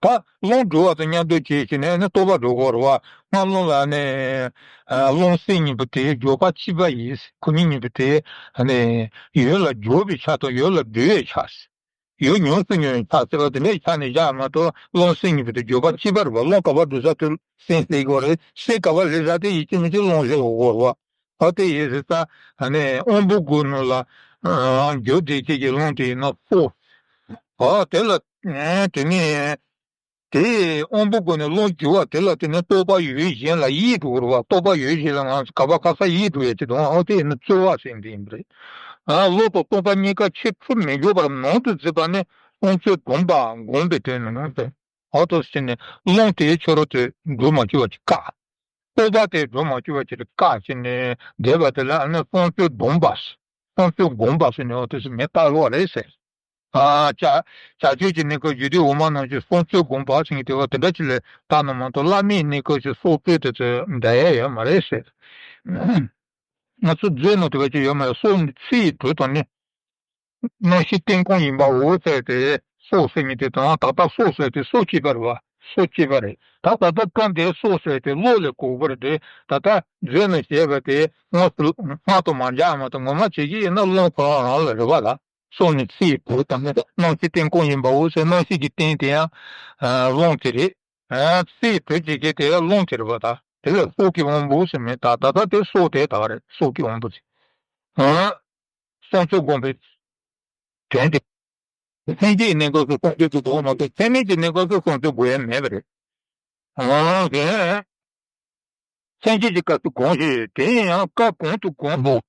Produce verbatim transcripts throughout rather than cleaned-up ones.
ད་རླུང་སྦྱོར་བ་དང་མཉམ་དུ་བྱས་ཀྱི་ནས་ནི་རྟོག་པ་སྒྲུབ་དགོས་རེད་བ། སྔ་རླུང་ལ་ནི་རླུང་སེམས་གཉིས་པོ་དེ་སྦྱོར་བ་གཅིག་པ་ཡིན། ཁོ་གཉིས་གཉིས་པོ་དེ་ནི་ཡུལ་ལ་སྦྱོར་བའི་ཆ་དང་ཡུལ་ལ་སྦྱོར་བའི་ཆ། ཡུལ་ཉུང་སུ་ཉུང་བའི་ཆ་ཟེར་བ་དེ་འདྲའི་ཆ་ནས་བཞག་མ་གཏོགས་རླུང་སེམས་གཉིས་པོ་དེ་སྦྱོར་བ་གཅིག་པ་རེད་བ། རླུང་ག་པར་སྒྲུབ་ས་དེ་སེམས་སླེབས་དགོས་རེད། སེམས་ག་པར་སླེབས་ས་དེ་ཡིད་ཀྱི་མི་ཀྱི་རླུང་སླེབས་དགོས་རེད་བ། ཨ་དེ་ཡིན་ཟེར་ས། ཨ་ནི་དབང་པོ་དགུ་ནང་ལ་ཨ་རྒྱུ་འབྲས་གཅིག་གི་རླུང་དེ་ཡིན་ན་སྲོག་ཨ་དེ་ལ་ཨ་དེ་ནས་དེ་དབང་པོ་དགུ་ནས་རླུང་རྒྱུ་བ་དེ་ལ་དེ་ནས་རྟོག་པ་ཡུལ་གཞན་ལ་ཡིད་འགྲོ་རུ་བ། རྟོག་པ་ཡུལ་གཞན་ལ་ང་ཚོ་ག་པ་ག་ས་ཡིད་འགྲོ་ཡ་ཅིག་དང་། ཨ་དེ་ཡིན་ན་རྩོལ་བ་ཟེར་འདི་ཡིན་པ་རེད། ཨ་བློ་དང་རྟོག་པ་གཉིས་ཀ་ཕྱིར་འཁྲུལ་མི་འཇུག་པར་ནང་དུ་འཛིན་པ་ནི་བསམ་བརྗོད་སྒོམ་པ་སྒོམ་པའི་དོན་ནི་ནང་དུ། ཨ་ཏོ་ཟེར་ནས་རླུང་དེའི་ཕྱི་རོལ་དུ་འགྲོ་མ་བཅུག་པ་ཅིག་བཀག་རྟོག་པ་དེ་འགྲོ་མ་བཅུག་པ་ཅིག་བཀག་བྱས་ནས་བསྡད་པ་དེ་ལ་ཨ་ནི་བསམ་བརྗོད་སྡོམ་པ། བསམ་བརྗོད་སྒོམ་པ་ཟེར་ནས་འོ་དེ་ཚོ་མི་ལྟ་ལོག་རེད་ཟེར། ཨ་བྱ་བྱ་སྤྱོད་ཀྱི་གནས་སྐབས་རྒྱུད་སྡེ་འོག་མ་རྣམས་ཀྱི་བསམ་བརྗོད་སྒོམ་པ་ཟེར་མཁན་དེ་བ་དེ་འདྲ་ཅིག་ལས་ལྟ་ན་མ་གཏོགས་བླ་མེད་གནས་སྐབས་ཀྱི་སྲོག་རྩོལ་དེ་ཚོ་འདྲ་ཡ་ཡོད་མ་རེད་ཟེར། ང་ཚོ་རྫས་ནང་དེ་བ་ཅིག་ཡོད་མ་རེད། སྲོག་ནི་ཚེ་ཡི་དྲོད་དང་ནི། རྣམ་ཤེས་རྟེན་ཁུངས་ཡིན་པའོ་ཟེར་ཏེ། སྲོག་ཟེར་མཁན་དེ་དང་ད་ལྟ་སྲོག་ཟེར་དེ་སྲོག་གཅིག་པ་རེད་བ། སྲོག་གཅིག་པ་རེད། ད་ད་ལྟ་སྐབས་འདིར་སྲོག་ཟེར་དེ་བློ་ལས་གོ་དགོས་རེད་དེ། ད་ལྟ་རྫས་ནང་བཤད་པ་དེ་དངོས་སུ་སྔ་དུ་མ་འཇགས་མ་གཏོགས་ངོ་མ་བྱེད་ཀྱི་ཡིན་ན་རླུང་ཁོ་རང་རང་ལ་རེད་བ་ལ། སྲོག་ནི་ཚེ་ཡི་དྲོད་དང་ནི་རྣམ་ཤེས་རྟེན་ཁུངས་ཡིན་པའོ་ཟེར། རྣམ་ཤེས་ཀྱི་རྟེན་དེ་ཡང་རླུང་དེ་རེད། ཚེ་ཡི་དྲོད་ཀྱི་གེགས་དེ་རླུང་དེ་རེད་བ། ད་དེ་ལས་སྲོག་གི་དབང་པོ་ཟེར་མེད། ད་ད་ལྟ་དེ་སྲོག་དེ་ད་རེད། སྲོག་གི་དབང་པོ་ཟེར། བསམ་བརྗོད་སྒོམ་པའི་དོན་དེ། ལྷན་སྐྱེས་གནས་སྐབས་སུ་བསམ་བརྗོད་ཀྱི་སྒོ་མ་གཏོགས་ཚད་མེད་ཀྱི་གནས་སྐབས་སུ་བསམ་བརྗོད་དགོས་ཡ་མེད་པ་རེད། ལྷན་སྐྱེས་ཀྱི་སྐབས་སུ་སྒོམ་ཞིང་། དེ་ཡང་སྐབས་གང་དུ་སྒོམ་པོ།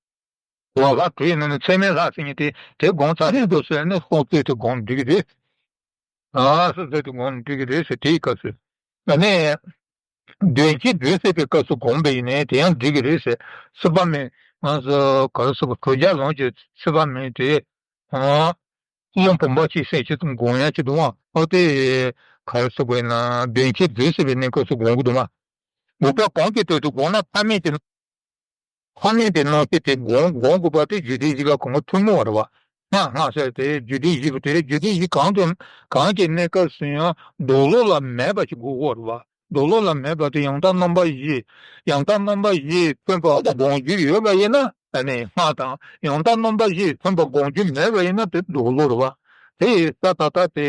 ལྷག་དྲུག་ཡིན་ན་ནི་ཚད་མེད་ལྷག་ཟེར་མཁན་དེ་དེ་སྒོམ་ཚར་རིང་དུ་ཟེར་ནས་བསམ་བརྗོད་དེ་སྒོམ་འགྲིག་གི་རེད། ཨ་བསམ་བརྗོད་དེ་སྒོམ་འགྲིག་གི་རེད་ཟེར། དེའི་སྐབས་སུ། ཨ་ནི། དོན་བྱེད་དུ་སྲིད་པའི་སྐབས་སུ་སྒོམ་པ་ཡིན་ནའི་དེ་ཡང་འགྲིག་གི་རེད་ཟེར། སྲིད་པ་མེད། ང་ཚོ་ག་རེ་ཟེར་བ། དྲོད་འཇམ་ལོངས་སྤྱོད་སྲིད་པ་མེད་དེ། ཨ། རླུང་བུམ་པ་ཅིག་སེམས་ཅིག་སྒོམ་ཡ་ཅིག་འདུག་ཨ། ཨོ་དེ་ག་རེ་ཟེར་དགོས་ན་དོན་བྱེད་དུ་སྲིད་པའི་གནས་སྐབས་སུ་སྒོམ་གི་འདུག་མ། འོ་ད་གང་གི་དོན་དུ་སྒོམ་ན་ཐ་མལ་གྱི། ཐ་མལ་གྱི་རྣམ་ཤེས་དེ་སྒོམ་སྒོམ་དགོས་པ་དེ་རྒྱུ་འབྲས་བཞི་ལ་གོང་མ་ཐུན་མོང་བ་རེད་བ། སྔགས་སྔགས་ཟེར་དེ་རྒྱུ་འབྲས་བཞི་པོ་དེ་རེད། རྒྱུ་འབྲས་བཞི་གང་དུ་གང་གི་གནས་སྐབས་སུ་ཡང་རྡོ་ལོག་ལ་མེད་པ་ཞིག་དགོས་ཀྱི་རེད་བ། རྡོ་ལོག་ལ་མེད་པ་དེ་ཡང་དག་རྣམ་པ་བཞི། ཡང་དག་རྣམ་པ་བཞི་མཚོན་པ་སྒོམ་རྒྱུ་ཡོད་པ་ཡིན་ན་ཨ་ནི་སྔགས་དང་། ཡང་དག་རྣམ་པ་བཞི་མཚོན་པ་སྒོམ་རྒྱུ་མེད་པ་ཡིན་ན་དེ་རྡོ་ལོག་རེད་བ། དེ་ཡིན་ཙང་ད་ལྟ་དེ།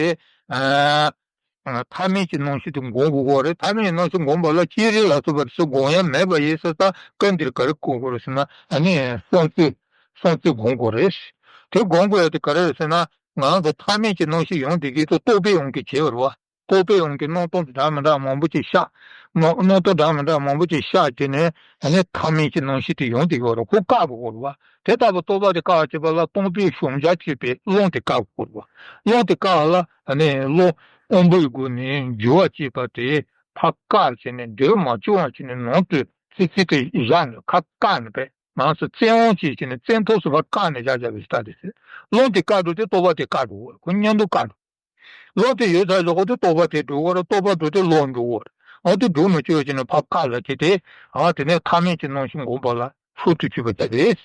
ཨ། ཐ་མལ་གྱི་རྣམ་ཤེས་དེ་སྒོམ་དགོས་ཀྱི་རེད། ཐ་མལ་གྱི་རྣམ་ཤེས་སྒོམ་པ་ལ་བསྐྱེད་རིམ་ལ་སོགས་པ་སུ་སྒོམ་ཡ་མེད་པ་ཡིན་ཙང་སྐབས་འདིར་ག་རེ་སྒོམ་དགོས་རེད་ཟེར་ན་ཨ་ནི་བསམ་བརྗོད། བསམ་བརྗོད་སྒོམ་དགོས་རེད། དེ་སྒོམ་དགོས་ཡ་དེ་ག་རེ་རེད་ཟེར་ན་ང་ཚོ་ཐ་མལ་གྱི་རྣམ་ཤེས་ཡོང་བསྡད་ཀྱི་ཚོ་རྟོག་པས་ཡོང་གི་བྱེད་པ་རེད་བ། རྟོག་པས་ཡོང་གི་རྣམ་རྟོག་འདྲ་མི་འདྲ་མང་པོ་ཅིག་ཤར། རྣམ་རྣམ་རྟོག་འདྲ་མི་འདྲ་མང་པོ་ཅིག་ཤར་བྱས་ནས་ཨ་ནི་ཐ་མལ་གྱི་རྣམ་ཤེས་དེ་ཡོང་བསྡད་ཀྱི་ཡོད་རེད། ཁོ་བཀག་དགོས་ཀྱི་རེད་བ། དེ་ལྟ་བུ་རྟོག་པ་དེ་བཀག་བྱེད་པ་ལ་སྟོང་པའི་ཞོམ་བྱ་བྱེད་པའི་རླུང་དེ་བཀག་དགོས་རེད་བ། རླུང་དེ་བཀག་ལ་ཨ་ནི་རླུང་དབང་པོའི་སྒོ་ནས་རྒྱུ་བ་བྱེད་པ་དེ་ཕར་བཀག་བྱས་ནས་འདིར་མ་བྱུང་བ་བྱས་ནས་ནང་དུ་ཙི་ཙི་དེ་བཞག་ནས་ཁ་བཀག་ནས་པས་ང་ཚོ་བཙན་དབང་བྱས་བྱས་ནས་བཙན་ཐབས་སུ་ཕར་བཀག་ནས་བཞག་བཞག་པའི་ལྟ་དེ་ཟེར། རླུང་དེ་བཀག་འགྲོ་དེ་རྟོག་པ་དེ་བཀག་འགྲོ་དགོས་རེད། ཁོ་མཉམ་དུ་བཀག་འགྲོ། རླུང་དེ་ཡོད་ཚད་ལ་ཁོ་དེ་རྟོག་པ་དེ་འགྲོ་གི་རེད། རྟོག་པ་འགྲོ་དེ་རླུང་འགྲོ་གི་རེད། འོ་དེ་འགྲོ་མི་བཅུག་བྱས་ནས་ཕར་བཀག་ལ་བྱས་ཏེ། ཨ་དེ་ནས་ཐ་མལ་གྱི་རྣམ་ཤེས་སྒོམ་པ་ལ་ཤུགས་དེ་ཆུད་པ་བྱ་རེད།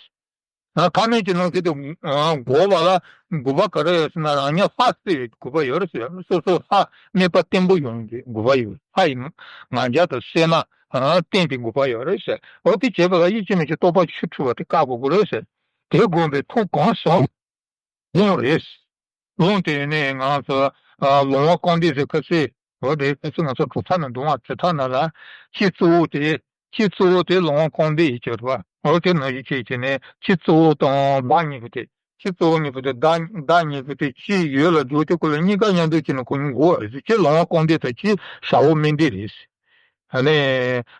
ཨ་ཐ་མལ་གྱི་རྣམ་ཤེས་དེ་ཨ་སྒོམ་པ་ལ་དགོས་པ་ག་རེ་ཡོད་ཟེར་ན་རང་ཉིད་ལྷ་གསལ་བའི་དགོས་པ་ཡོད་རེད་ཟེར། སོ་སོ་ལྷ་དམིགས་པ་བརྟན་པོ་ཡོང་གི་དགོས་པ་ཡོད། ལྷ་ཡི་ང་རྒྱལ་དང་སེར་སྣ་ཨ་བརྟན་པའི་དགོས་པ་ཡོད་རེད་ཟེར། འོ་དེ་བྱེད་པ་ལ་ཡིད་ཆེས་མི་བྱེད་རྟོག་པ་ཆུད་ཐུབ་པ་དེ་བཀག་དགོས་ཀྱི་རེད་ཟེར། དེ་སྒོམ་པའི་ཐབས་གང་སོང་། རླུང་རེད། རླུང་དེ་ནས་ང་ཚོ་ཨ་ལོང་བ་རྐང་གདན་ཟེར་ཁ་ཟེར། འོ་དེ་ཁ་ཟེར་ང་ཚོ་གྲུབ་མཐའ་ནང་འདུག་བ། གྲུབ་མཐའ་ནང་ལ་ཁྱི་གཙོ་བོ་དེ། ཁྱི་གཙོ་བོ་དེ་ལོང་བ་རྐང་གདན་ཡིན་གྱི་རེད་བ། འོ་དེ་ནང་བཞིན་བྱས་བྱས་ནས་ཁྱི་གཙོ་བོ་དང་བདག་གཉིས་པོ་དེ། ཁྱི་གཙོ་བོ་གཉིས་པོ་དེ་བདག་བདག་གཉིས་པོ་དེ་ཁྱི་ཡུལ་ལ་འགྲོ་དུས་ཁོ་ལ་གཉིས་ཀ་མཉམ་དུ་བྱས་ནས་ཁོ་གཉིས་འགོ་བ་རེད། ཁྱི་ལོང་བ་རྐང་གདན་དང་ཁྱི་ཞ་བོ་སྨན་ལྡན་རེད། ཨ་ནི།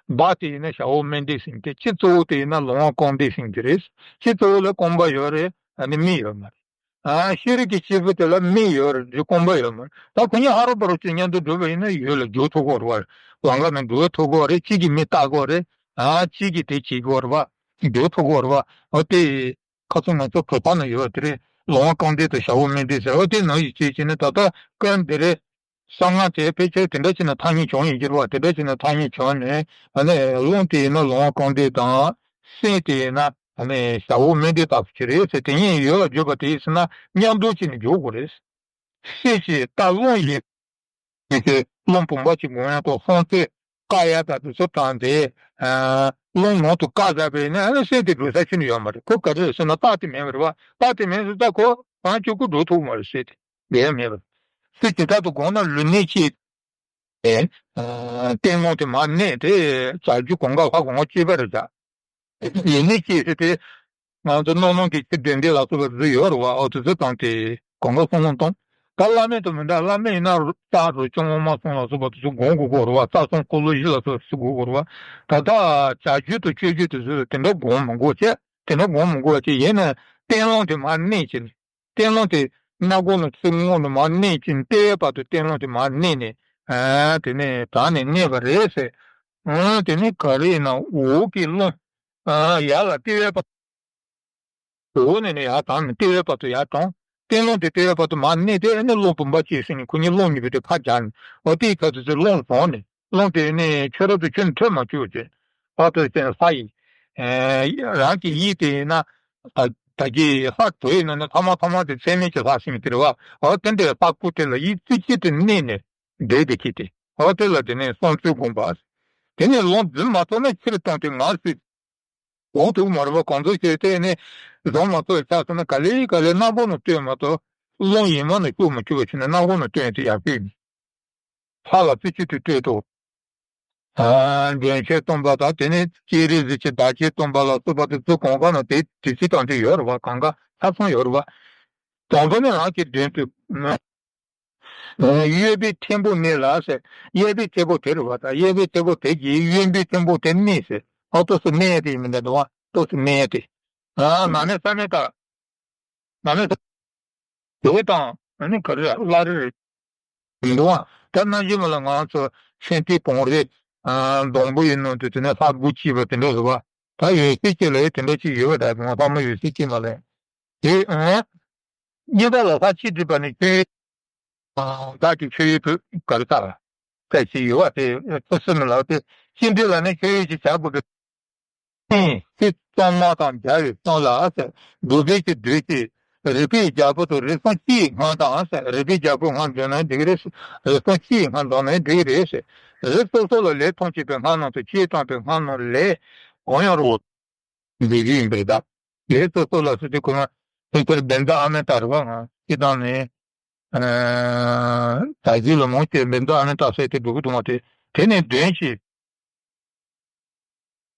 བདག་དེ་ཡིན་ན་ཞ་བོ་སྨན་ལྡན་ཟེར་མཁན་དེ། ཁྱི་གཙོ་བོ་དེ་ཡིན་ན་ལོང་བ་རྐང་གདན་ཟེར་མཁན་དེ་རེད། ཁྱི་གཙོ་བོ་ལ་རྐང་པ་ཡོད་རེད། ཨ་ནི་མིག་ཡོད་མ་རེད། ཨ་ཤེས་རིག་གི་སྐྱེས་བུ་དེ་ལ་མིག་ཡོད་རེད། རྐང་པ་ཡོད་མ་རེད། ད་ཁོ་གཉིས་ཧ་རོ་བ་རོ་ཅིག་མཉམ་དུ་འགྲོ་བ་ཡིན་ན་ཡུལ་ལ་འགྲོ་ཐུབ་ཀྱི་རེད་བ། ལམ་ཁ་ནང་འགྲོ་ཐུབ་ཀྱི་རེད། གཅིག་གིས་མི་ལྟ་གི་རེད། ཨ་གཅིག་གིས་དེ་བྱེད་ཀྱི་རེད་བ། འགྲོ་ཐུབ་ཀྱི་རེད་བ། འོ་དེ། ཁ་སང་ང་ཚོ་གྲུབ་མཐའ་ནང་ཡོད་པ་དེ་རེད། ལོང་བ་རྐང་གདན་དང་ཞ་བོ་སྨན་ལྡན་ཟེར་བ་དེ་ནང་བཞིན་བྱས་བྱས་ནས་ད་ལྟ་སྐབས་འདི་རེད། གསང་སྔགས་དེ་ཕལ་ཆེར་དེ་འདྲ་བྱས་ནས་ཐ་སྙད་བྱུང་ཡིན་གྱི་རེད་བ། དེ་འདྲ་བྱས་ནས་ཐ་སྙད་བྱུང་ནས་ཨ་ནི་རླུང་དེ་ཡིན་ན་ལོང་བ་རྐང་གདན་དང་། སེམས་དེ་ཡིན་ན་ཨ་ནི་ཞ་བོ་སྨན་ལྡན་ལྟ་བུ་ཅིག་རེད་ཟེར། དེ་གཉིས་ཡུལ་ལ་འཇུག་པ་དེ་ཡིན་ཟེར་ན་མཉམ་དུ་བྱས་ནས་འཇུག་དགོས་རེད། སེམས་ཀྱི་རྟ་རླུང་ཡིན། ཡོད་ཀྱི་རླུང་བུམ་པ་ཅིག་སྒོང་ཡག་ཏུ་སོང་ཚེ། བཀག་ཡག་དང་དེ་ཚོ་དྲངས་ཏེ། རླུང་ནང་དུ་བཀག་བཞག་པ་ཡིན་ན་ཨ་ནི་སེམས་དེ་འགྲོ་ས་ཁྱོན་ནས་ཡོད་མ་རེད། ཁོ་ག་རེ་རེད་ཟེར་ན་རྟགས་དེ་མེད་པ་རེད་བ། རྟགས་དེ་མེད་ཟེར་ད་ཁོ་གང་བྱུང་ཁོ་འགྲོ་ཐུབ་མ་རེད། སེམས་དེ་འགྲོ་ཡ་མེད་པ་རེད། སེམས་ཇི་ལྟར་དུ་སྒོམ་ན་ལུས་གནད་གཅིག་ཨེ། རྟེན་ལུང་དེ་མར་གནས་ཏེ་བྱ་རྒྱུད་གང་ག་ཧ་གོ་ང་གཅིག་པ་རེད་ད། ཡིན་ནི་ཅི་ཟེར་ཏེ། ང་ཚོ་སྣང་སྣང་གི་ཆོས་བདེན་བདེན་ལ་སོགས་པ་བཟོས་ཡོད་རེད་བ། ཨོ་དེ་ཚོ་དང་དེ་གང་ག་སོང་ལོང་གཏོང་། ད་བླ་མེད་དུ་མི་འདྲ། བླ་མེད་ཡིན་ན་རྩ་རུ་ཅུང་ངོ་མ་སོང་ལ་སོགས་པ་དེ་ཚོ་སྒོམ་དགོས་ཀྱི་རེད་བ། རྩ་གསུམ་འཁོར་ལོ་བཞི་ལ་སོགས་པ་དེ་ཚོ་དགོས་ཀྱི་རེད་བ། ད་ལྟ་བྱ་རྒྱུད་དང་སྤྱོད་རྒྱུད་དེ་ཚོ་དེ་འདྲ་སྒོམ་མི་དགོས་ཅེས། དེ་འདྲ་སྒོམ་མི་དགོས་ཅེས་ཡིན་ན་རྟེན་ལུང་དེ་མར་གནས་ཀྱི་ནི། རྟེན་ལུང་དེ་སྣ་སྒོ་ལ་ཚུར་སྔོན་ལ་མར་གནས་ཀྱི་ལྟེ་བའི་བར་དུ་རྟེན་ལུང་དེ་མར་གནས་ནས། ཨ་དེ་ནས་དྲངས་ནས་གནས་པ་རེད་ཟེར། ཨ་དེ་ནས་ག་རེ་ཡིན་ན་འོག་གི་རླུང་། ཨ་ཡར་ལ་ལྟེ་བའི་བར། འོག་ནས་ནས་ཡར་དྲངས་ནས་ལྟེ་བའི་བར་དུ་ཡར་དྲངས། རྟེན་ལུང་དེ་ལྟེ་བའི་བར་དུ་མར་གནས་ཏེ་ཨ་ནི་རླུང་བུམ་པ་གཅིག་ཟིན་ནས་ཁོ་གཉིས་རླུང་གཉིས་པོ་དེ་ཕར་སྦྱར་ནས། འོ་དེའི་ཁ་ཐུག་ཚེ་རླུང་བཟུང་ནས། རླུང་དེ་ནི་ཆོས་རབ་ཏུ་ཁྱོན་ནས་འཕྲོས་མ་བཅུག་ཅེས། ཕར་ཚུར་ཅན་ལྷ་ཡི། ཨེ། རང་གི་ཡིད་དེ་ཡིན་ན། ད་ད་གི་ལྷ་གྲོལ་ཡིན་ན་ནི་ཐ་མ་ཐ་མ་དེ་ཚད་མེད་ཀྱི་ལྷ་ཟིན་གྱི་དེ་རེད་བ། འོ་དེ་འདྲའི་ལྷ་སྐུ་དེ་ལ་ཡིད་རྩེ་གཅིག་ཏུ་གནས་ནས་བསྡད་དེ་ཁྱེད་དེ། འོ་དེ་ལ་དེ་ནས་བསམ་ཚུལ་སྒོམ་པ། དེ་ནས་ལུང་འཛིན་མ་ཐུབ་ན་ཕྱིར་བཏང་སྟེ་ངལ་གསོས། འོང་ཐུབ་མ་རེད་པ། གང་ཚོད་བྱས་ཏེ་ནི་བཟོ་མ་ཐུབ་ཆགས་སོང་ན་ག་ལེ་ག་ལེ་སྣ་སྒོ་ནས་བཏོན་མ་གཏོགས་རླུང་ཡིན་མ་ནས་བཅུག་མི་བཅུག་པ་བྱས་ན་སྣ་སྒོ་ནས་བཏོན་ཏེ་ཡག་ཤོས་ཡིན། ལྷ་ལ་རྩེ་གཅིག་ཏུ་སྤྲོད་དོ། ཨ་མགྲོན་ཆེན་སྟོན་པ་དང་དེ་ནས་སྤྱན་རས་གཟིགས་ཀྱི་བདག་བསྐྱེད་སྟོན་པ་ལ་སོགས་པ་དེ་ཚོ་གང་ག་ན་དེ་དེ་ཚིག་དང་དེ་ཡོད་རེད་བ། གང་ག་ཆ་ཚང་ཡོད་རེད་བ། དང་པོ་ནི་རང་གི་དོན་དུ། གཡོན་པའི་ཐེམ་པོ་གནས་ལ་ཟེར། གཡས་པའི་ཐེམ་པོ་དེ་རེད་བ། ད་གཡས་པའི་ཐེམ་པོ་དེ་གིས་གཡོན་པའི་ཐེམ་པོ་དེ་གནས་ཟེར། ཨོ་ཏོ་སུ་གནས་དེ་ཡིན་མི་འདྲ་འདུག་བ། ཏོ་སུ་གནས་དེ། ཨ་ན་ནས་ས་ནས་ད། ན་ནས་ས། དེ་དང་ཨ་ནི་ག་རེ་བླ་རེ་རེད་འདུག་བ། ད་ན་གཞི་མ་ལ་ང་ཚོ་ཤན་ཏི་བོང་རེ། ཨ་སྡོང་པོ་ཡིན་ནོ་དེ་དེ་ནས་ལྷ་དགུ་སྐྱེས་པ་དེ་འདྲ་རེད་བ། ད་ཡོད་ཚད་ཅིག་ལ་དེ་འདྲ་ཅིག་ཡོད་པ་འདྲ་ང་ཕ་མ་ཡོད་ཚད་ཅིག་མ་ལས། དེ་ཨང་། གཉེན་དག་ལ་ལྷ་གཅིག་སྒྲིབ་པ་ནི་ཆོས་ཡོད། བདག་གི་ཆོས་ཡོད་བུ་ག་རེ་ལྟར། སྐད་ཅིག་ཡོད་བ་དེ་ཐུགས་སེམས་ལ་དེ་གཅིག་འདྲེས་ལ་ནི་ཆོས་ཡོད་ཅིག་བྱ་དགོས་པའི། ཨེ་དེ་གཙང་མ་དང་རྒྱལ་བའི་གཙང་ལ་ཟེར། འདུག་པའི་ཅིག་འདུས་ཅིག་རིག་པའི་རྒྱལ་པོ་དང་རིགས་གསུམ་སྤྱི་ཡི་སྔགས་དང་ཟེར། རིག་པའི་རྒྱལ་པོ་སྔགས་འདོན་ན་འགྲིག་གི་རེད། རིགས་གསུམ་སྤྱི་ཡི་སྔགས་འདོན་ན་འགྲིག་གི་རེད་ཟེར། རིགས་སོ་སོ་ལ་ལས་མཐུན་བྱེད་པའི་སྔགས་རྣམས་དང་བཅས་དྲངས་པའི་སྔགས་རྣམས་ལས་གང་ཡང་རུང་བ། འདི་བཞིན་པའི་བདག་ལས་སོ་སོ་ལ་སོ་སོའི་ཁོ་ན་སོ་སོར་བདེན་མཐའ་ཨ་མེན་ཏ་རེད་བ། ང་སྤྱི་བཏང་ནས་ད་གཞི་ལ་མང་ཆེ་བདེན་མཐའ་ཨ་མེན་ཏ་ཟེར་ཏེ་འགྲོ་གི་འདུག་བ། དེ་དེ་ནས་དོན་ཅི་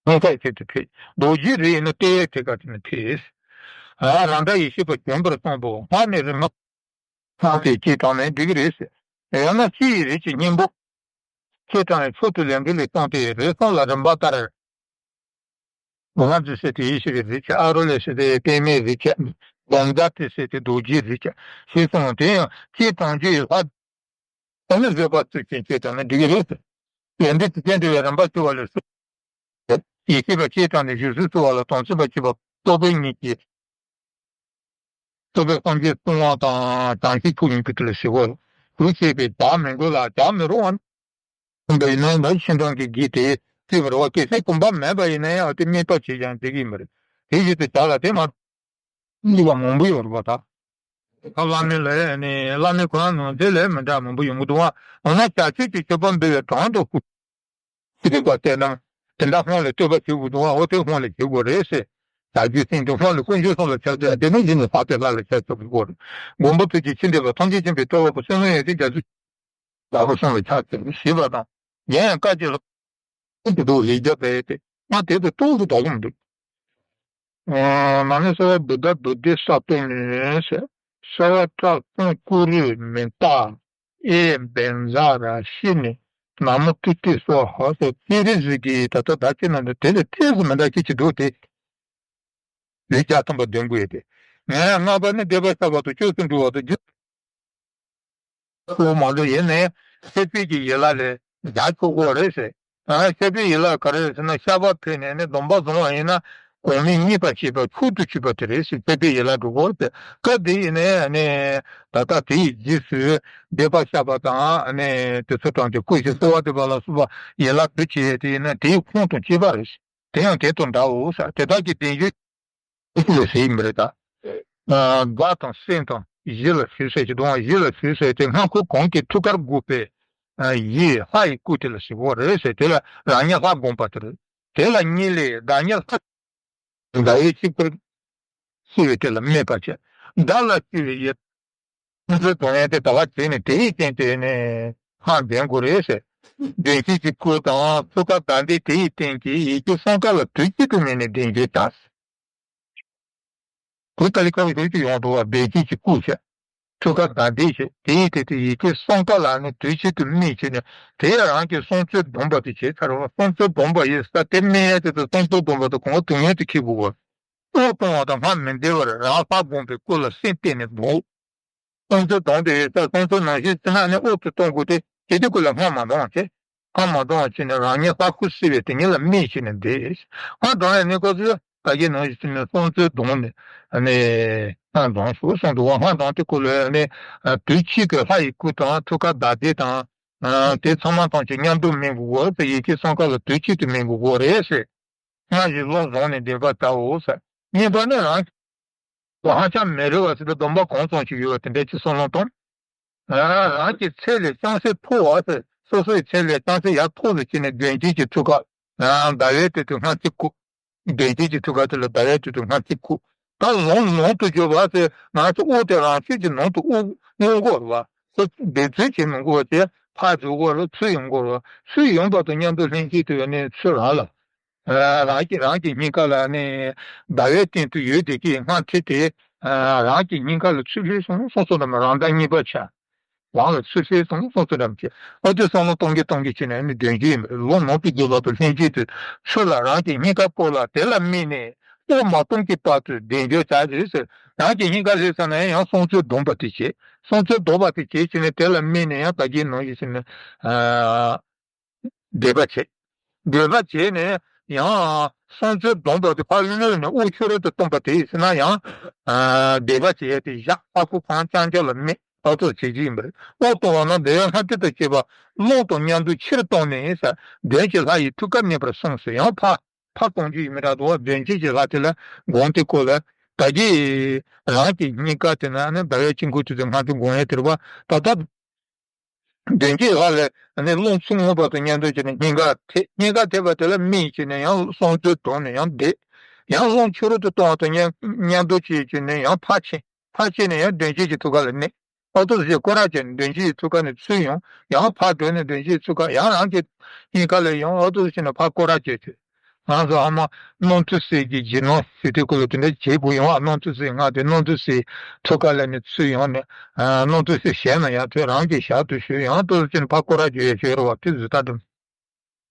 སྔོན་ཁ་ཆེད་དུ་ཕེབས། རྡོ་རྗེའི་རིགས་ནི་ལྟེ་བའི་ཐད་ཀ་དེ་ནས་ཕེབས། རང་སྒྲ་ཡེ་ཤེས་པ་བྱོན་པར་གསུངས་པའོ། སྔགས་ནི་རིག་མ། སྔགས་དེ་ཅིག་དྲངས་ནས་འགྲིག་གི་རེད་ཟེར། ཡང་ན་སྤྱི་ཡི་རིགས་ཀྱི་སྙིང་པོ། ཅིག་དྲངས་ནས་མཆོག་ཏུ་ལེགས་འགྲེལ་ལས་གསུངས་ཏེ་རིགས་གསུམ་ལ་རིམ་པ་ལྟར། ང་ཚོས་ཟེར་དེ་ཡེ་ཤེས་ཀྱི་རིགས་ཆད། ཨ་རོ་ལས་ཟེར་དེ་པདྨའི་རིགས་ཆད། དོན་དག་དེ་ཟེར་དེ་རྡོ་རྗེའི་རིགས་ཆད། ཞེས་གསུངས། དེ་ཡང་ཅིག་དྲངས་རྒྱུ་ཡི་ལྷ། ཨ་ནི་བཟོད་པ་ཚུལ་ཅན་ཅིག་དྲངས་ནས་འགྲིག་གི་རེད་ཟེར། ལས་འབྲས་ཀྱི་རྟེན་འབྲེལ་བའི་རིམ་པ་བཅུ་པ་ལས་སུ། ཡེ་ཤེས་པ་ཅིག་དྲངས་ནས་བཞུགས་ཚུལ་གསུངས་པ་ལ་དོན་བྱེད་པ་གཅིག་པ་རྟོག་པའི་གཉིས་ཀྱིས། རྟོག་པའི་སངས་རྒྱས་བསྲུང་བ་དང་བྱང་ཆུབ་མཆོག་ཡིན་པའི་དེ་ལ་ཞེ་བོ། དུ་བྱས་པའི་བདག་མི་དགོས་ལ་བདག་མི་རུང་བ། གསུངས་པ་ཡིན་ན་ད་ཕྱི་འབྲང་གི་རྒྱུད་དེ་བརྩི་བར་བ། གལ་སྲིད་གོམས་པ་མེད་པ་ཡིན་ན་ཡང་དེ་དམིགས་པ་བྱས་ཀྱང་འགྲིག་གི་མི་རེད། དེ་བཞིན་དུ་བྱ་ལ་དེ་མ་གཉིས་པ་མང་པོ་ཡོད་རེད་པ་ད། ཁ་བླ་མེད་ལ་ནི་བླ་མེད་ཁོ་རང་ནང་དེ་ལས་མི་འདྲ་མང་པོ་ཡོང་གི་འདུག་བ། འོ་ན་བྱ་སྤྱོད་ཀྱི་སྤྱོད་པ་འབུལ་བའི་གྲངས་དང་སྐུ། ཅི་རིགས་པ་བལྟས་ན། དེ་འདྲ་སྔོན་ལ་བསྟོད་པ་བྱེད་དགོས་འདུག་བ། འོ་དེ་སྔོན་ལ་བྱེད་དགོས་རེད་ཟེར། བྱ་རྒྱུད་སེམས་དང་སྔོན་ལ་ཀུན་སྤྱོད་སོགས་ལ་ཕྱག་འཚལ། དེ་ནས་གཞི་ནས་ལྷག་པའི་ལྷ་ལ་ཕྱག་འཚལ་དགོས་རེད། མགོན་པོ་ཐུགས་རྗེ་ཆེ་འདྲེན་པ་ཐམས་ཅད་མཁྱེན་པའི་སྤྲུལ་པ་པོ་བསོད་ནམས་ཡོན་ཏན་རྒྱ་མཚོ། ལ་ཕྱག་འཚལ་ཞེས་པ་དང་། གཞན་ཡང་བཀའ་ཅི་ལ། དེ་དུ་ལས་རྒྱ་བས་ཏེ། ང་དེ་དུ་ཏོག་ཏུ་དག་གི་མི་འདུག་ཨ་ནི་ས་བ་བུདྡྷ་བུདྡྷི་ས་ཏོ་ནི་ས་བ་ཏྲ་སུན་ཀུ་རུ་མི་ཏ་ཨེ་བེན་ཛ་ར་ཤི་ནི་ན་མོ་ཏུ་ཏི་སྭཱ་ཧཱ་ཟེར། སྤྱན་རས་གཟིགས་ཀྱིས་ད་ལྟ་བདག་ཅག་རྣམས་ལ་དེ་ལས་ཏོག་ཙམ་མི་འདྲ་ཅིག་ཅིག་འདུག་སྟེ། ལས་རྒྱ་ཐམ་པ་འདོན་དགོས་ཏེ། ངས་ལྔ་པ་ནི་བཟླས་པ་བཤགས་པ་དང་བཅུ་གསུམ་སྒྲུབ་པ་དང་རྒྱུ། ཁོ་མ་འདྲ་ཡིན་ནའི་མཆོད་པའི་གི་ཡན་ལག་ལས་རྒྱག་ཆོག་གོ་རེད་ཟེར། ཨ་མཆོད་པའི་ཡན་ལག་ག་རེ་རེད་ཟེར་ན་བཤགས་པ་ཕུལ་ནས་ནི་སྡོམ་པ་བཟུང་བ་ཡིན་ན་གོང་མའི་མཉེས་པ་བྱེད་པ་མཆོག་ཏུ་གྱུར་པ་དེ་རེད་ཟེར། མཆོད་པའི་ཡན་ལག་འགྲོ་གོ་ཟེར། སྐབས་དེ་ཡིན་ནའི་ནི་ད་ལྟ་དེ་ཡི་རྗེས་སུ་བཟླས་པ་བཤགས་པ་དང་ནི་དེ་ཚོ་དང་དེ་སྐུ་ཞིག་གསོལ་བ་འདེབས་པ་ལ་སོགས་པ་ཡན་ལག་དུ་བྱས་དེ་ཡིན་ན་དེའི་ཁོངས་དང་བཅས་པ་རེད་ཟེར། དེ་ཡང་དེ་དང་འདྲའོ་ཟེར། དེ་དག་གི་བདེན་བཞི། ལ་ཟེར་ཡིན་པ་རེད་ད། དགའ་དང་སེམས་དང་གཞི་ལ་ཞུགས་ཟེར་གྱི་འདུག་ཨང་། གཞི་ལ་ཞུགས་ཟེར་དེ་སྔགས་འཁོར་གང་གི་ཐུགས་ཀར་དགོས་པས། ཡིད་ལྷ་ཡི་སྐུ་དེ་ལ་ཞིག་གོ་རེད་ཟེར། དེ་ལ་རང་ཉིད་ལྷ་བསྒོམ་པ་དེ་རེད། དེ་ལ་གཉིད་ལས་བདག་ཉིད་ལྷ། ཟླ་བའི་དཔྱིད་ཀ་བསིལ་བའི་དེ་ལ་སྨད་པ་བྱས། བདག་ལ་སྐྱེ་བའི་ཡིད། ཁོང་ཚོའི་གདོང་ཡན་དེ་ད་བ་བྱས་ནས་དེ་ཡི་སྟེང་དེ་ནས་སྔགས་འདོན་དགོས་རེད་ཟེར། མགྲོན་གཅིག་གི་སྐུ་དང་ཐུགས་ཀར་ཟླ་མདས་དེ་ཡི་སྟེང་གི་ཡིད་ཀྱི་སྲུང་སྐར་ལ་དུས་གཅིག་ཏུ་སྨིན་ནས་བདེན་བཞིན་དང་། བུ་ཏཱ་ལའི་ཀ་བ་ཞིག་ཅིག་ཡོང་འདུག་བ། མགྲོན་གཅིག་གི་སྐུ་བྱས། ཐུགས་ཀར་ཟླ་མདས་བྱས། དེ་ཡི་སྟེང་དུ་ཡིད་ཀྱི་སྲུང་སྐར་ལ་ནི་དུས་གཅིག་ཏུ་སྨིན་བྱས་ནས་དེ་ཡང་རང་གི་སྲུང་སྐར་སྡོམ་པ་དེ་བྱས་ཚར་བ། སྲུང་སྐར་སྡོམ་པ་ཡི་ས་དེ་སྨིན་ཡས་དེ་དུས་སྲུང་སྐར་སྡོམ་པ་དེ་གོང་དུ་ངེས་དུ་འཁྱེར་དགོས་པ། དབུགས་གཏོང་བ་དང་སྔགས་མི་བཟླས་པར་རང་ལྷ་བསྒོམས་པའི་སྐུ་ལ་སེམས་གཏད་ནས་འདུག་སྲུང་སྐར་སྡོམ་པའི་ས་སྲུང་སྐར་ནང་བཞིན་ཕྱི་ནང་ནས་དབུགས་སུ་གཏོང་དགོས་ཏེ། དེ་དུས་སྐུ་ལ་སྔགས་མ་འདོན་པ་བྱས། སྔགས་མ་འདོན་པ་བྱས་ནས་རང་ཉིད་ལྷ་སྐུ་བསིལ་བའི་དེ་ཉིད་ལ་སྨིན་བྱས་ནས་བསྡད། སྔགས་འདོན་ཡས་ནི་སྐབས་སུ་ད་གིན་ནང་བཞིན་ནས་སྲུང་སྐར་སྡོམ་ནས་ནི་སྔགས་འདོན་ཞུ་གསུངས་འདུག་བ། སྔགས་འདོན་དེ་སྐུ་ལ་ནི་དུས་གཅིག་གི་ལྷ་ཡི་སྐུ་དང་ཐུགས་ཀར་ཟླ་མདས་དང་དེ་ཚང་མ་ཐམས་ཅད་མཉམ་དུ་སྨིན་དགོས་ཟེར། ཡིད་ཀྱི་སྲུང་སྐར་ལ་དུས་གཅིག་ཏུ་སྨིན་དགོས་རེད་ཟེར། སྔར་བཞིན་བློ་བཟུང་ནས་བཟླས་པར་བྱའོ་ཟེར། གཉིས་པ་ནི་རང་ཧ་ཅང་མི་རུང་བ་ཟེར་ཏེ་སྡོམ་པ་གང་བཙོང་ཞིག་ཡོད་པ་དེ་འདྲ་ཅིག་བསམ་བློ་གཏོང་། རང་གི་ཚད་ལས་ཅུང་ཟད་མཐོ་བ་ཟེར། སོ་སོའི་ཚད་ལས་ཅུང་ཟད་ཡར་མཐོ་རུ་ཕྱིན་ནས་མགྲོན་གཅིག་གི་ཐུགས་ཀར་ཟླ་བའི་སྟེང་དུ་སྔགས་ཚིག་བཀོད། མགྲོན་གཅིག་གི་ཐུགས་ཀ་དེ་ལ་ཟླ་བའི་དུས་དུ་སྔགས་ཚིག་བཀོད། ད་ལོང་ནང་དུ་གྱུར་པ་ཟེར། ང་ཚོ་དབུགས་དེ་རང་ཤུགས་ཀྱིས་ནང་དུ་དབུགས་མངོན་དགོས་རེད་བ། སོ་སོ་འདོད་ཚུལ་གྱིས་མི་འགུལ་བ་དེ་ཕར་འགྲོ་དགོས་རེད། ཚུར་ཡོང་དགོས་རེད་བ། ཚུར་ཡོང་བར་དུ་མཉམ་དུ་ལྷན་ཅིག་ཏུ་ཡོད་ནས་ཚུར་རང་ལ། རང་གི་རང་གི་སྙིང་ག་ལ་ནི་ཟླ་བའི་སྟེང་དུ་ཡོད་བསྡད་ཀྱི་སྔགས་ཚིག་དེ། རང་གི་སྙིང་ག་ལ་ཚུར་སླེབས་སོང་སོང་སོང་དང་རང་དང་གཉིས་པ་ཆགས། རང་ལ་ཚུར་སླེབས་སོང་སོང་ཚུར་རམ་བྱེད། ཨ་དེ་བསམ་བློ་གཏོང་གི་གཏོང་གི་བྱས་ནས་ནི་དོན་གྱི་ཡིན་པ་རེད། ལོ་ནང་དུ་འགྱུར་བ་དང་ལྷན་ཅིག་ཏུ་ཚུར་ལ་རང་གི་སྙིང་ག་སྤོ་ལ་དེ་ལ་སྨིན་ནས་དབུགས་མ་གཏོང་གི་བར་དུ་བཟླས་བརྗོད་བྱ་རེད་ཟེར། རང་གི་སྙིང་ག་སླེབས་ཚར་ན་ཡང་སྲུང་སྐར་སྡོམ་པ་དེ་བྱེད། སྲུང་སྐར་སྡོམ་པ་དེ་བྱེད་བྱས་ནས་དེ་ལ་སྨིན་ནས་ཡང་ད་གིན་ནང་བཞིན་བྱས་ནས་ཨ་བཟླས་པ་བྱེད། བཟླས་པ་བྱས་ནས་ཡང་སྲུང་སྐར་སྡོམ་པ་དེ་ཕར་གློད་ནས་དབུགས་ཕྱི་རོལ་དུ་གཏོང་པ་དེ་ཡིན་ཟེར་ན་ཡང་ཨ་བཟླས་པ་བྱས་ཏེ་བཞག་ལྷ་སྐུ་གང་རྐྱང་རྐྱང་ལ་སྨིན། ཨ་ཐུག་བྱེད་ཀྱི་ཡིན་པ་རེད། དབུགས་གཏོང་བ་ན་བདེ་བའི་ལྷ་དྲི་དང་བཅས་པ་རླུང་དང་མཉམ་དུ་ཕྱིར་གཏོང་ནས་ཟེར། གདོན་གྱི་ལྷ་ཡི་ཐུགས་ཀར་གནས་པར་གསུངས་ཟེར། ཡང་ཕར་ཕར་གཏོང་རྒྱུ་ཡིན་མི་འདྲ་འདུག་བ། གདོན་བགེགས་ཀྱི་ལྷ་དེ་ལ་དགོངས་ཏེ་བསྐོར་ལ། ད་གིན་རང་གི་སྙིང་ག་དེ་ན་ནི་ཟླ་བའི་དཀྱིལ་འཁོར་དེ་ཚོ་སྔར་དུ་དགོངས་ཡས་དེ་རེད་བ། ད་ལྟ་གདོན་བགེགས་ལྷ་ལ་ནི་རླུང་ཚུར་མངོན་པར་དུ་མཉམ་དུ་བྱས་ནས་སྙིང་ག་དེ་སྙིང་ག་དེ་བ་དེ་ལ་སྨིན་བྱས་ནས་ཡང་སྲུང་སྐར་བསྡོམས་ནས་ཡང་བཟླས། ཡང་རླུང་ཕྱི་རོལ་དུ་གཏོང་བ་དང་མཉམ་མཉམ་དུ་བྱས་བྱས་ནས་ཡང་ཕར་ཕྱིན། ཕར་ཕྱིན་ནས་ཡང་གདོན་བགེགས་ཀྱི་ཐུགས་ཀ་ལ་གནས། ཨ་ཐུག་ཅེས་སྐོར་ར་བྱས་ནས་གདོན་བགེགས་ཀྱི་ཐུགས་ཀ་ནས་ཚུར་ཡོང་། ཡང་ཕར་བགྲོད་ནས་གདོན་བགེགས་ཀྱི་ཐུགས་ཀ་ཡང་རང་གི་སྙིང་ག་ལ་ཡོང་། ཨ་ཐུག་ཅེས་ནས་ཕར་སྐོར་ར་བྱས་བྱས། ང་ཚོ་ཨ་མ་རྣམ་ཐོས་སྲས་ཀྱི་རྗེས་གནང་ཞུ་དུས་སྐོར་ལ་དེ་འདྲ་བྱེད་དགོས་ཡོང་བ། རྣམ་ཐོས་སྲས་ང་དེ་རྣམ་ཐོས་སྲས་ཐུགས་ཀ་ལ་ནས་ཚུར་ཡོང་ནས་རྣམ་ཐོས་སྲས་ཞལ་ན་ཡང་ཐོས། རང་གི་ཞལ་དུ་ཞུ། ཡང་ཨ་ཐུག་ཅེས་ནས་ཕར་སྐོར་ར་བྱས་བྱས་རེད་བ། དེ་ཟུར་ལྟ་དུ།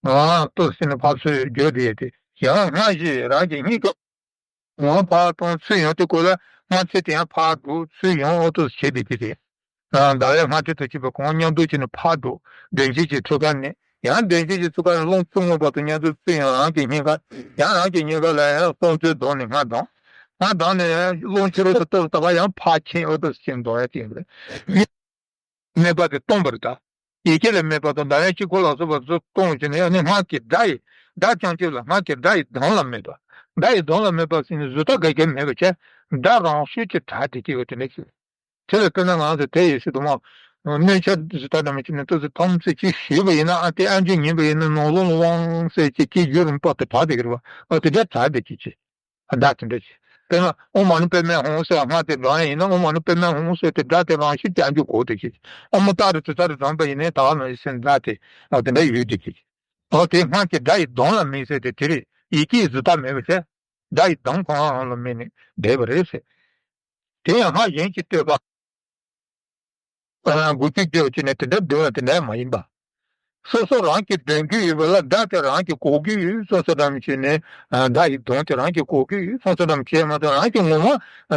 ཨ་ཐུག་ཅེས་ནས་ཕར་ཚུར་བརྗོད་དེ་ཡས་དེ་ཡང་སྔར་བཞིན་རང་གི་སྙིང་ག་འོང་ཕར་གཏོང་ཚུར་ཡོང་དེ་སྐོར་ལ་སྔ་ཕྱི་དེ་ཡང་ཕར་འགྲོ་ཚུར་ཡོང་ཨོ་ཏོ་བྱེད་པའི་དེ་རེད། ཨ་ཟླ་བའི་སྔ་དྲོ་དང་བཅས་པ་གང་མཉམ་དུ་བྱས་ནས་ཕར་འགྲོ། གདོན་བགེགས་ཀྱི་ཐུགས་ཀ་ནས་ཡང་གདོན་བགེགས་ཀྱི་ཐུགས་ཀ་ནས་རླུང་ཚུར་མངོན་པར་དུ་མཉམ་དུ་ཚུར་ཡོང་། རང་གི་སྙིང་ག་ཡང་རང་གི་སྙིང་ག་ལ་ཡང་སྲུང་སྐར་བསྡོམས་ནས་སྔར་བསྡམས། སྔར་བསྡམས་ནས་ཡང་རླུང་ཕྱི་རོལ་དུ་གཏོར་ལྟ་བ་ཡང་ཕར་ཕྱིན་ཨོ་ཏོ་ཕྱིན་འགྲོ་ཡ་དེ་རེད། སྨད་པ་དེ་སྟོང་པར་གདའ། ཡི་གེ་ལ་སྨད་པ་དང་ཟླ་བའི་དཀྱིལ་འཁོར་ལ་སོགས་པ་ཚོ་སྟོང་བྱས་ནས་ཡང་ནི་སྔགས་ཀྱི་སྒྲ་ཡི་སྒྲ་རྐྱང་གཅིག་ལ་སྔགས་ཀྱི་སྒྲ་ཡི་གདངས་ལ་སྨད་པ། སྒྲ་ཡི་གདངས་ལ་སྨད་པ་ཟེར་ནས་བཟོ་ལྟ་ག་གེ་མེད་པ་བྱས། སྒྲ་རང་ཤུགས་ཀྱིས་གྲགས་ཏེ་སྐྱེ་བ་དེ་འདྲ་ཞིག་དེ་ལ་དཔེར་ན་ང་ཚོ་དེ་ཡི་ཤུལ་དུ་མ་གནོད་འཚེ་བཟོ་ལྟ་འདྲ་མ་བྱས་ནས་ཏོག་ཙམ་ཐམས་ཅད་ཅིག་ཞུས་པ་ཡིན་ན། ཨ་དེ་ཨ་འཇུ་ཉན་པ་ཡིན་ན་ནང་ལོགས་ལ་དབང་ཟེར་ཅིག་སྐད་སྒྱུར་རིམ་པ་དེ་གྲགས་ཏེ་ཀྱི་རེད་བ། ཨ་དེ་འདྲ་གྲགས་ཏེ་ཀྱི་ཅིག་སྒྲ་དེ་འདྲ་ཞིག་དཔེར་ན་ཨོཾ་མ་ཎི་པདྨེ་ཧཱུྃ་ཟེར་སྔགས་དེ་བགྲང་ཡ་ཡིན་ན། ཨོཾ་མ་ཎི་པདྨེ་ཧཱུྃ་ཟེར་དེ་སྒྲ་དེ་རང་བཞིན་གྱིས་ཨ་འཇུ་གོ་དེ་ཞིག་ཨ་མོ་ཏཱ་རེ་ཙི་ཙཱ་རེ་བགྲངས་པ་ཡིན་ན་ད་ག་ནང་བཞིན་སྒྲ་དེ་ཨ་དེ་འདྲ་ཡོད་དེ་ཞིག་ཨོ་དེ་སྔགས་ཀྱི་སྒྲ་ཡི་གདངས་ལ་སྨད་ཟེར་དེ་དེ་རེད། ཡི་གེའི་བཟོ་ལྟ་མེད་པ་བྱས། སྒྲ་ཡི་གདངས་ཁོ་རང་རང་ལ་སྨད་ནས་བསྡད་པ་རེད་ཟེར། དེ་ཡང་སྔགས་གཞན་གྱི་བསྟོད་པ། ཨ་དགུ་བཅུ་བརྒྱད་ཅེས་ནས་དེ་འདྲ་འདོན་ལ་དེ་འདྲ་མ་ཡིན་པ། སོ་སོ་རང་གིས་འདོན་རྒྱུ་ཡོད་པ་ལ་སྒྲ་དེ་རང་གིས་གོ་རྒྱུ་ཡོད་སོ་སོ་འདྲ་མི་བྱས་ནས་ཨ་སྒྲ་ཡི་གདངས་དེ་རང་གིས་གོ་རྒྱུ་ཡོད་སོ་སོ་འདྲ་མི་བྱས་མ་གཏོགས་རང་གིས་ངོ་མ་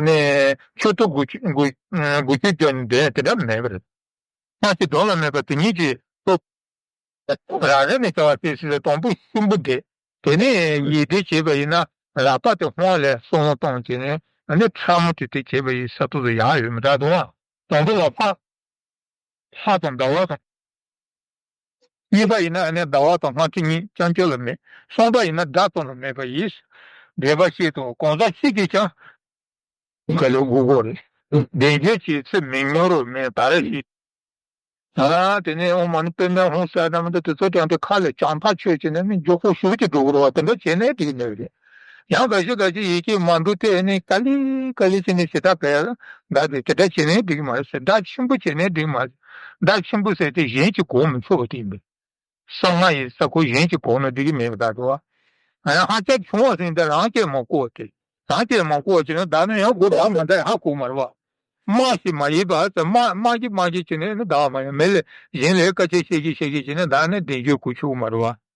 ནས་ཆུ་ཚོད་དགུ་བཅུ་དགུ་དགུ་བཅུ་བརྒྱབ་ནས་འདོན་དེ་འདྲ་མེད་པ་རེད། སྔགས་ཀྱི་གདངས་ལ་སྨད་པ་དེ་ཉིད་ཀྱི་སྟོབས། རང་རེ་ནས་བྱ་བ་ཕྱིན་ཚེ་དང་པོ་གཤིན་པོ་བསྡད། དེ་ནས་ཡིད་བདེ་བྱེད་པ་ཡིན་ན་ལག་པ་དེ་སྔོན་ལ་བསམ་བློ་བཏང་བྱས་ནས་ཨ་ནི་ཕྲ་མོ་དེ་དེ་བྱེད་པ་ཡིན་ས་ཐོག་ཏུ་ཡག་ཡོད་མི་འདྲ་འདུག་ཨ། དང་པོ་ལ་ལྷ། ལྷ་དང་ཟླ་བ་དང་། གཉིས་པ་ཡིན་ན་ཨ་ནི་ཟླ་བ་དང་སྔ་དྲོ་གཉིས་རྐྱང་རྐྱང་ལ་མེད། གསུམ་པ་ཡིན་ན་སྒྲ་ཙམ་ལ་མེད་པ་ཡིན། འགྲེལ་པ་བཤད་དོ། གང་ཟག་གཅིག་གིས་ཀྱང་ག་ལེར་དགོས་ཀྱི་རེད། བདེན་བརྗོད་བྱེད་ཚེ་མི་ཉམས་རོགས་མེད་ད་རེ་ཞིག་ཨ་དེ་ནས་ཨོཾ་མ་ཎི་པདྨེ་ཧཱུྃ་ཟེར་ན་མི་འདུག་དེ་ཚོ་ཀྱང་དེ་ཁ་ལ་བྱང་ཐག་ཆོད་ཅིག་ནས་ནི་མགྱོགས་པོ་ཞེ་ཅིག་འགྲོ་གི་རེད་བ། དེ་འདྲ་བྱས་ནས་འགྲིག་གི་མེད་རེད། ཡང་འགའ་ཞིག་འགའ་ཞིག་ཡི་གེ་མ་འདུག་སྟེ་ནི་ག་ལེ་ག་ལེ་བྱས་ནས་ཞེ་དྲག་བས་འདའ་དེ་དེ་འདྲ་བྱས་ནས་འགྲིག་གི་མ་རེད་ཟེར། བརྡ་ཆེན་པོ་བྱས་ནས་འགྲིག་གི་མ་རེད། བརྡ་ཆེན་པོ་ཟེར་དེ་གཞན་གྱིས་གོ་མི་ཆོག་པ་དེ་ཡིན་པས། གསང་སྔགས་ཡི་ས་ཁུལ་གཞན་གྱིས་གོ་ན་འགྲིག་གི་མེད་པ་དག་འགྲོ་བ། ཡང་ཧ་ཅང་ཆུང་བ་ཟིན་ཏེ་རང་སྐད་མ་གོ་བ་དེ། རང་སྐད་མ་གོ་བ་བྱས་ན་བདག་ནི་ཡང་སྒོ་བདག་མ་འདྲ་ཧ་གོ་མ་རེད་བ། སྨྲ་ཞིག་མ་ཡིན་པ་ཟེར། སྨྲ་སྨྲ་གི་སྨྲ་གི་བྱས་ནས་ནི་བདག་མ་ཡིན་མི་ལས་གཞན་ལས་བཀའ་ཆད་བཤད་གི་བཤད་གི་བྱས་ནས་བདག་ནི་བདེན་རྒྱུ་གོ་ཆོག་མ་རེད་བ།